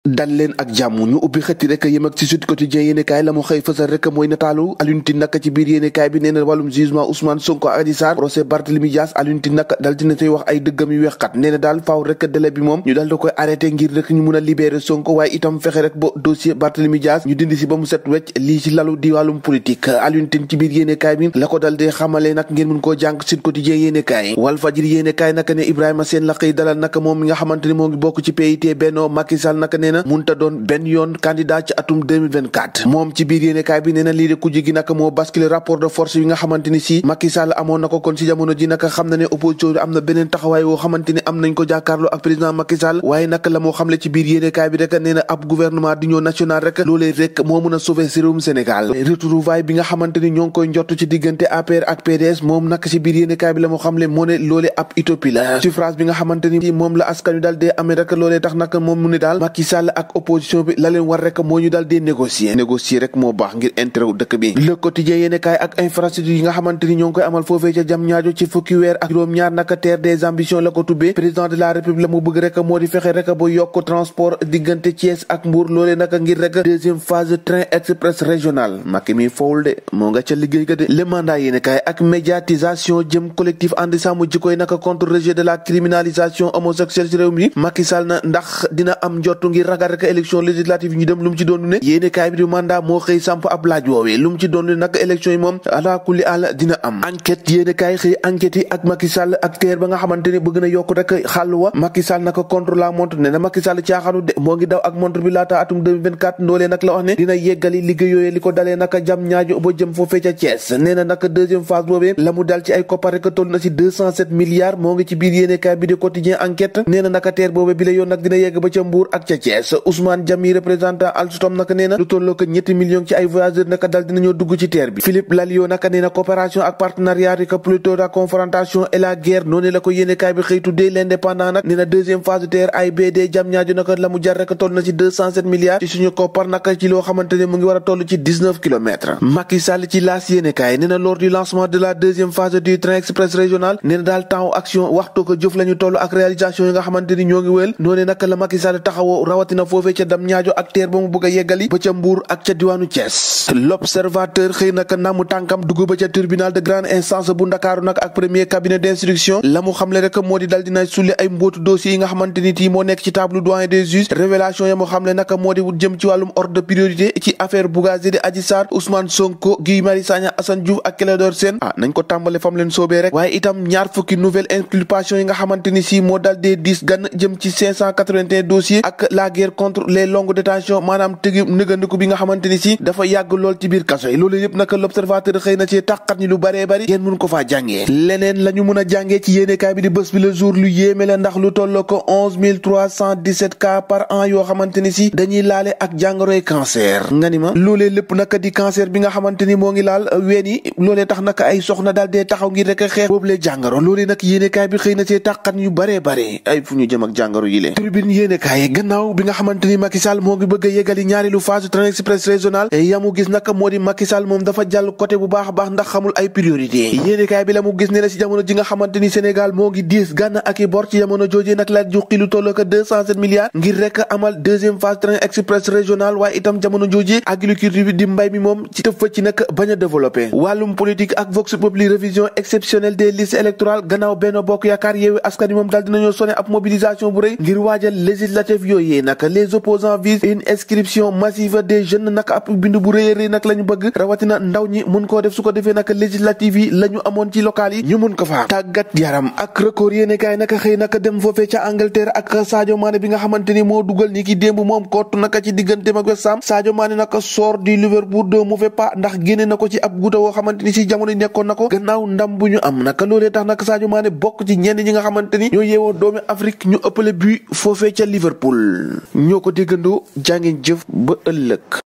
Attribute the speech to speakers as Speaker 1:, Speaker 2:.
Speaker 1: dal leen ak jàmm ñu ubbi xëtti rek yem ak ci Sud Quotidien yéenekaay la mu xëy fësal rek mooy nataalu Alioune Tine nag ci biir yéenekaay bi nee na wàllum jugement Ousmane Sonko ak Adji Sarr procès Barthélémy Dias Alioune Tine nag dal dina tey wax ay dëggam yu weexkat nee na daal faaw rek délai bi moom ñu dal da koy arrêté ngir rek ñu mun a libérer Sonko waaye itam fexe rek ba dossier Barthélémy Dias ñu dindi si ba mu set wecc lii ci lalu di wàllum politique Alioune Tine ci biir yéenekaay bi la ko dal dee xamale nag ngeen mun koo jàng Sud Quotidien yéenekaay Walfadjri yéenekaay nag ne Ibrahima Sène la xëy dalal nag moom mi nga xamante ni moo ngi bokk ci PIT Benno Macky Sall nag nee na munta doon benn yoon candidat ci atum 2024 moom ci biir yéenekaay bi nee na lii de kujje gi nag moo basculé rapport de force yi nga xamante ni si Macky Sall amoon na ko kon si jamono ji nag xam na ne opposition bi am na beneen taxawaay woo xamante ni am nañ ko jàkkaarloo ak président Macky Sall waaye nag la moo xamle ci biir yéenekaay bi rek nee na ab gouvernement d'union nationale rek loolee rek moo mën a sauver si réewum Sénégal retrouvaille bi nga xamante ni ñoo ngi koy njott ci diggante APR ak PDS moom nag ci biir yéenekaay bi la moo xamle moo ne loolee ab utopie la suffrage bi nga xamante ni moom la askan wi daal dee amee rek loolee tax nag moom mu ne daal Macky Sall ak opposition bi la leen war rek moo ñu daal dee négocier rek moo baax ngir intérêt wu dëkk bi Le Quotidien yéenekaay ak infrastructure yi nga xamante ni ñoo ngi koy amal foofee ca Diamniadio ci fukki weer ak juróom-ñaar naka terre des ambitions la ko tubbee président de la république la mu bëgg rek moo di fexe rek ba yokk transport diggante Thiès ak Mbour loolee naka ngir rek deuxième phase train express régional Macky mi fowul de moo nga ca liggéey ga de Le Mandat yéenekaay ak médiatisation jëm collectif ànd sàmm jikkoy naka contre rejet de la criminalisation homosexuelle ci réew mi Macky Sall na ndax dina am njottu ngir ragal rek élection législative ñu dem lu mu ci doon ne yéenekaay bi di Mandat moo xëy samp ab laaj woowee lu mu ci doon ne nag élection yi moom ala kulli àll dina am enquête yéenekaay xëy enquête yi ak Macky Sall ak teer ba nga xamante ne bëgg na yokk rek xàll wa Macky Sall naka contre la montre ne na Macky Sall caaxaanu de moo ngi daw ak montre bi laata atum 2024 ndoolee nag la wax ne dina yeggali liggéey yooyee li ko dalee naka Diamniadio ba jëm foofee ca Thiès nee na nag deuxième phase boobee la mu dal ci ay koppar rek toll na ci 207 milliards moo ngi ci biir yéenekaay bi di quotidien enquête nee na naka teer boobee bi la yoon nag dina yegg ba ca Mbour ak ca Thiès Ousmane Diamy représentant Alstom naka nee na lu tolloo ko ñetti millions ci ay voyageurs naka dal dinañoo dugg ci teer bi Philippe Lalliot naka nee na coopération ak partenariat rek plutôt la confrontation et la guerre noonu la ko yéenekaay bi xëy tuddee l'indépendant nag nee na deuxième phase de terre AIBD Diamniadio naka la mu jar rek toll na ci 207 milliards ci suñu koppar naka ci loo xamante ne mu ngi war a toll ci 19 kilomètres Macky Sall ci laas yéenekaay nee na lors du lancement de la deuxième phase du train express régional nee na daal temps action waxtu ko jëf la ñu toll ak réalisation yi nga xamante ni ñoo ngi wéel noonu naka la Macky Sall taxawoo rawatina foofee ca Diamniadio ak teer ba mu bëgg a yeggali ba ca Mbour ak ca diwaanu Thiès l'observateur xëy naka namu tànkam dugg ba ca tribunal de grande instance bu Ndakaaru nag ak premier cabinet d'instruction la mu xamle rek moo di dal dina sulli ay mbootu dossiers yi nga xamante ni tii moo nekk ci table doyen des juges révélation ya mu xamle naka moo di jëm ci wàllum ordre de priorité ci affaire Bougazelli Adji Sarr Ousmane Sonko Guy Marius Sagna Assane Diouf ak Clédor Sène nañ ko tàmbale fam leen soobee rek waaye itam ñaar fukki nouvelle inculpation yi nga xamante ni si moo dal dee 10 gan jëm ci 581 dossiers ak la guerre contre les longues détentions maanaam tëgi nëgandiku bi nga xamante ni si dafa yàgg lool ci biir kaso yi loolu yëpp naka l'observateur xëy na ci tàqat ñi lu baree bari ngeen mun ko faa jàngee leneen la ñu mun a jàngee ci yéenekaay bi di bés bi le jour lu yéeme la ndax lu tolloo ko 11317 cas par an yoo xamante ni si dañuy laale ak jàngoroy cancer nga ni ma loolee lépp naka di cancer bi nga xamante ni moo ngi laal ween yi loolee tax naka ay soxna daal dee taxaw ngir rek xeex boobu lee jàngoro loolee nag yéenekaay bi xëy na ci tàqat ñu baree bare ay fu ñu jëm ak jàngoro yi lee tribune yéenekaay gannaaw bi nga xamante ni Macky Sall moo ngi bëgg a yeggali ñaareelu phase train express régional yamu gis naka moo di Macky Sall moom dafa jàll côté bu baax a baax ndax xamul ay priorité yéenekaay bi la mu gis ne la ci jamono ji nga xamante ni Sénégal moo ngi diis gànn ak i bor ci jamono joojee nag la juqi lu tolloo ko 207 milliards ngir rek amal deuxième phase train express régional waaye itam jamono joojee agriculture bi di mbay mi moom ci tëf fa ci nag bañ a développé wàllum politique ak Vox Populi révision exceptionnelle des listes électorales gannaaw Benno Bokk Yaakaar Yewwi Askan Wi moom daal dinañoo sonné ab mobilisation bu rëy ngir waajal législative yooyee nag les opposants visent une inscription massive des jeunes nag ab bindu bu rëy a rëy nag la ñu bëgg rawatina ndaw ñi mun koo def su ko defee nag législative yi la ñu amoon ci local yi ñu mun ko faa tàggat yaram ak record yéenekaay naka xëy naka dem foofee ca Angleterre ak Sadio Mané bi nga xamante ni moo dugal ni ki démb moom kottu naka ci digganteem ak West Ham Sadio Mané naka sort du Liverpool de mauvais pas ndax génne na ko ci ab guuta woo xamante ni si jamono nekkoon na ko gannaaw ndam bu ñu am naka loolee tax naka Sadio Mané bokk ci ñenn ñi nga xamante ni ñoo yeewoo doomi Afrique ñu ëppale but foofee ca Liverpool ñoo ko déggandoo jàngeen jëf ba ëllëg